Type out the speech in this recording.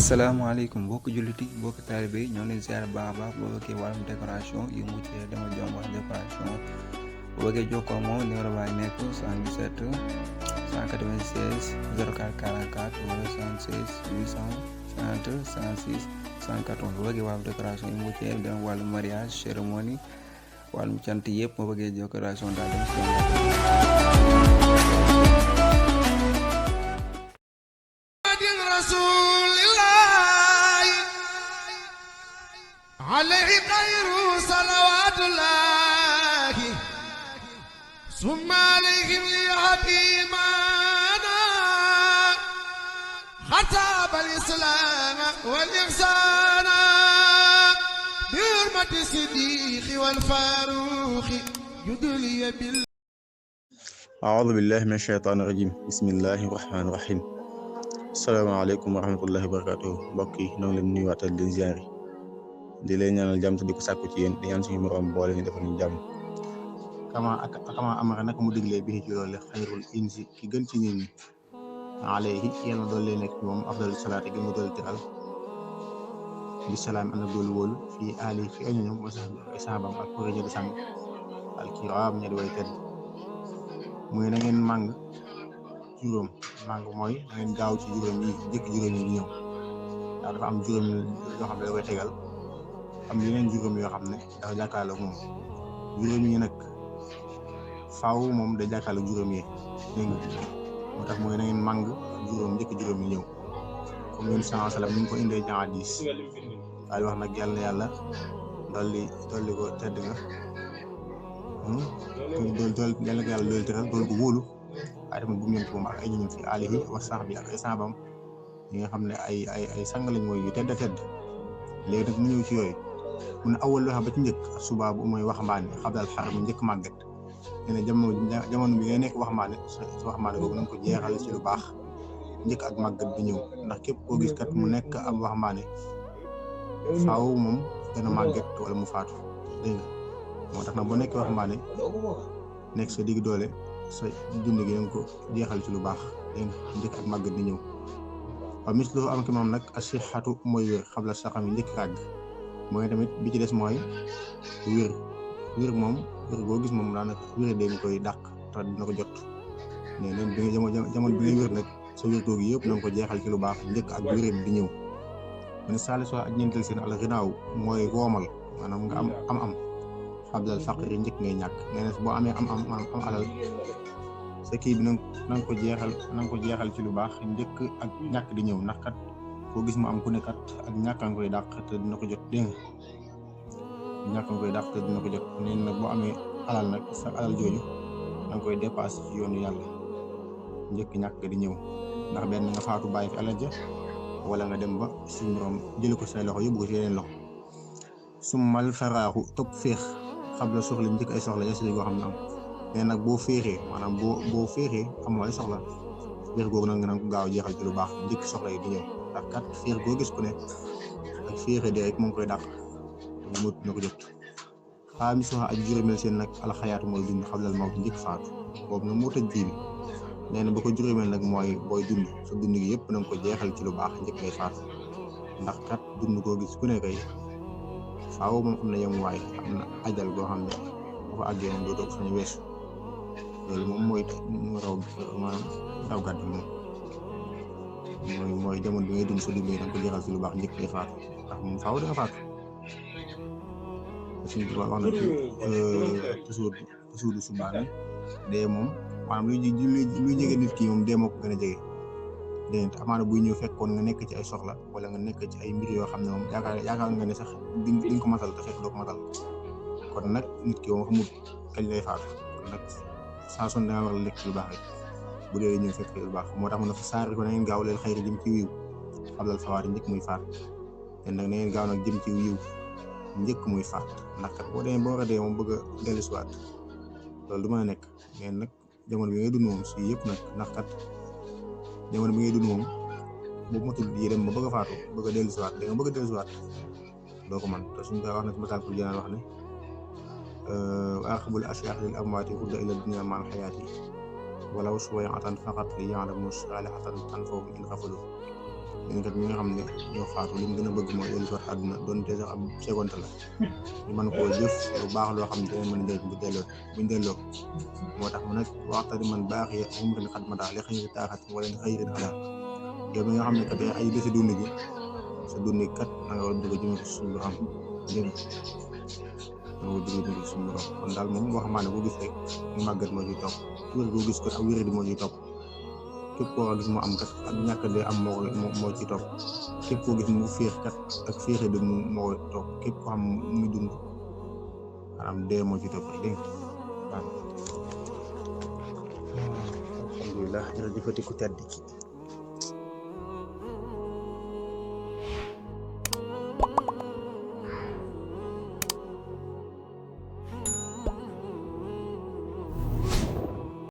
asalaamaaleykum mbokki jullit yi mbokki taalibe yi ñoo leen ziar baax a baax boo bëggee wàllum décoration yu mucc dama jom wax décoration boo bëggee jokkoo moom numéro baa ngi nekk 77 196 04 44 wala 76 850 56 114 boo bëggee wàllum décoration yu mucc dem wàllum mariage cérémonie wàllum cant yëpp boo bëggee décoration daal dem si عليه خير صلوات الله ثم عليهم ليحكيمانا خطاب الإسلام والإحسان بحرمة الصديق والفاروق يدلي بال أعوذ بالله من الشيطان الرجيم بسم الله الرحمن الرحيم asalaamaaleykum wa rahmatullahi wa barakatuh mbokk yi ñoo ngi leen nuyuwaat di leen ziare di leen ñaanal jàmm te di ko sàkku ci yéen di ñaan suñu borom boole ñu defal ñu jàmm kama amara naka mu diglee bi ci loolu xayrul insi ki gën ci nit ñi alayhi yàlla dool leen nekk moom afdalu salaati gi mu dool teral bi salaam ana dool wóolu fii ali fi ay ñoom sax ay saabam ak kuréel ñi di sàmm alkiram ña di way tedd muy na ngeen màng juróom màng mooy da ngeen gaaw ci juróom yi jëkk juróom yi di ñëw ndax dafa am juróom yoo xam ne da koy tegal am yeneen juróom yoo xam ne dafa jàkkaarloog moom juróom yi nag faaw moom da jàkkaarloog juróom yi dégg nga moo tax mooy da ngeen màng juróom jëkk juróom yi ñëw comme ñun sallallahu alayhi wasallam ñu ngi ko indee ci hadiis daal di wax nag yàlla dolli ko tedd nga yàlla dolli teral dool ko wóolu waaye tamit bu mu yem ci moom ak ay ñoom fi alihi wa sahbi ak ay saabam yi nga xam ne ay sang lañ mooy yu tedd léegi nag mu ñëw ci yooyu mu ne awal loo xam ba ci njëkk suba bu mooy waxambaane xabdal xar mu njëkk màgget nee na jamono bi ngay nekk waxambaane sa waxambaane boobu na nga ko jeexal ci lu baax njëkk ak màgget bi ñëw ndax képp koo gis kat mu nekk am waxambaane faaw moom dana màgget wala mu faatu dégg nga moo tax nag boo nekkee waxambaane nekk sa digg doole sa dund gi nga ko jeexal ci lu baax dégg nga njëkk ak màgget di ñëw waaw mis lu am ki moom nag asixatu mooy wér xabla saxam yi njëkk ràgg mooy tamit bi ci des mooy wér moom wér boo gis moom daanaka wér dee nga koy dàq te dina ko jot mais leen bi nga jamono bi ngay wér nag sa wér googu yëpp na nga ko jeexal ci lu baax njëkk ak wér di ñëw mu ne saali soo ak ñeenteel seen al ginaaw mooy woomal maanaam nga am xabdal faqri njëkk ngay ñàkk nee na boo amee am alal sa kii bi na nga ko jeexal ci lu baax njëkk ak ñàkk di ñëw ndax kat koo gis mu am ku ne kat ak ñàkk nga koy dàq te dina ko jot dégg nga ñàkk nga koy dàq te dina ko jot nee na boo amee alal nag sa alal jooju da nga koy dépassé ci yoonu yàlla njëkk ñàkk di ñëw ndax benn nga faatu bàyyi fi alal ja wala nga dem ba suñu borom jëlee ko say loxo yóbbu ko ci yeneen loxo summal faraaxu topp féex xam la soxla njëkk ay soxla yas goo xam ne am mais nag boo féexee maanaam boo féexee amoo ay soxla féex googu nag nga naan ko gaaw jeexal ci lu baax njëkk soxla yi di ñëw ndax kat féex goo gis ku ne ak féexee de rek moo ngi koy dàq mut na ko jot xaami soxa ak juróomeel seen nag alxayaatu mooy dund xablal mawt njëkk faatu boobu nag moo tëj ji bi nee na ba ko juróomeel nag mooy booy dund sa dund gi yëpp na nga ko jeexal ci lu baax njëkk ngay faatu ndax kat dund koo gis ku ne kay faaw moom am na yemuwaay am na ajal goo xam ne bu fa àggee moom dootoo sañ weesu loolu moom mooy raw maanaam raw gàtt bi moom mooy jamono bi ngay dund sa dund yi da nga ko jeexal ci lu baax njëkk ngay faatu ndax moom faaw da nga faatu suñu tubaab wax na ci toujours subaane dee moom maanaam luy jege nit ki moom dee moo ko gën a jege dégg nga amaana buy ñëw fekkoon nga nekk ci ay soxla wala nga nekk ci ay mbir yoo xam ne moom yaakaar nga ne sax diñ ko matal te fekk doo ko matal kon nag nit ki moom xamul kañ lay faatu kon nag saa son da nga war a lekk lu baax rek bu dee ñëw fekk lu baax moo tax mu ne fa saari ko na ngeen gaaw leen xëy jëm ci wiiw xablal fawaari njëkk muy faat len nag na ngeen gaaw nag jëm ci wiiw njëkk muy faat ndax kat boo demee boo war a dee moom bëgg a dellusiwaat loolu du mën a nekk mais nag jamono bi ngay dund moom si yëpp nag ndax kat jamono bi ngay dund moom boobu matul yi dem ba bëgg a faatu bëgg a dellusiwaat da nga bëgg a dellusiwaat doo ko mën te suñu ko wax na ci Masaalikul Jinaan wax ne wa aqbul ashyaax lil amwaati hudda ila dunya mal xayaati walaw suwayatan faqat li ya'lamu salihatan tanfahum in xafalu kat ñi nga xam ne ñoo faatu li mu gën a bëgg mooy dellu si waat àdduna doonte sax ab seconde la ñu mën koo jëf lu baax loo xam ne dinañ mën a jël buñ delloo moo tax mu nag waxtaan man baax yi umri xat ma daal li xëy na taaxat wala li xëy na xalaat yow mi nga xam ne kat ay desi dund gi sa dund kat na nga war a bëgg a jëme ko suñu borom dégg nga bëgg a jëme ko suñu borom kon daal moom waxambaane boo gis rek mu màggat moo ciy topp wér boo gis ko ak wér di moo ciy topp képp koo gis mu am kat ak ñàkk de am moo ciy topp képp koo gis mu féex kat ak féexe de moo koy topp képp koo xam muy dund maanaam dee moo ciy topp dégg nga waaw alhamdulilah jërëjëfati ku tedd ki